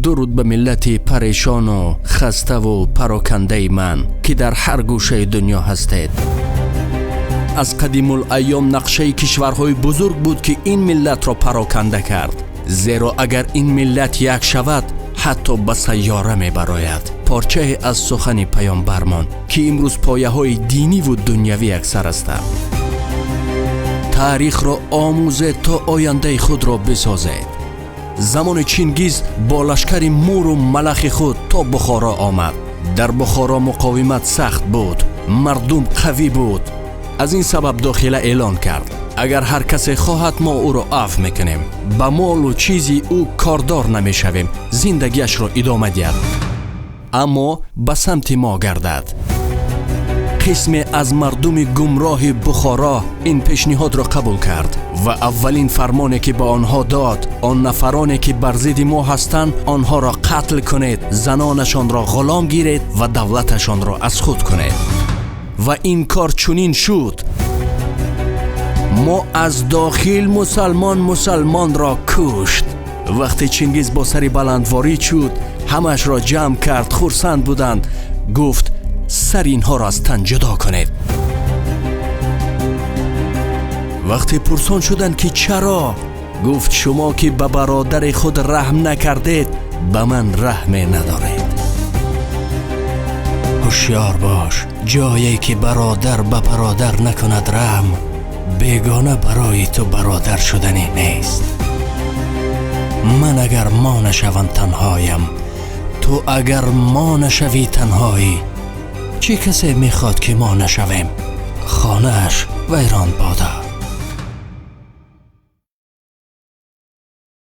Дуруд ба миллати парешону хаставу парокандаи ман, ки дар ҳар гӯшаи дунё ҳастед. Аз қадимулайём нақшаи кишварҳои бузург буд, ки ин миллатро пароканда кард, зеро агар ин миллат як шавад, ҳатто ба сайёра мебарояд. Порчае аз сухани паёмбармон, ки имрӯз пояҳои диниву дунявӣ яксар ҳастанд. Таърихро омӯзед, то ояндаи худро бисозед. Замони Чингиз бо лашкари муру малахи худ то Бухоро омад. Дар Бухоро муқовимат сахт буд, мардум қавӣ буд. Аз ин сабаб дохила эълон кард: агар ҳар касе хоҳад, мо ӯро афв мекунем, ба молу чизи ӯ кордор намешавем, зиндагиашро идома диҳад, аммо ба самти мо гардад. Қисме аз мардуми гумроҳи Бухоро ин пешниҳодро қабул кард ва аввалин фармоне, ки ба онҳо дод: он нафароне, ки бар зидди мо ҳастанд, онҳоро қатл кунед, занонашонро ғулом гиред ва давлаташонро аз худ кунед. Ва ин кор чунин шуд: мо аз дохил мусалмон мусалмонро кушт. Вақте Чингиз бо сари баланд ворид шуд, ҳамаашро ҷамъ кард, хурсанд буданд. Гуфт: сари инҳоро аз тан ҷудо кунед. Вақте пурсон шуданд, ки чаро, гуфт: шумо ки ба бародари худ раҳм накардед, ба ман раҳме надоред. Ҳушёр бош, ҷое ки бародар ба бародар накунад раҳм, бегона барои ту бародар шуданӣ нест. Ман агар мо нашавам, танҳоям, ту агар мо нашавӣ, танҳоӣ. Чӣ касе мехоҳад, ки мо нашавем? Хонааш вайрон бода.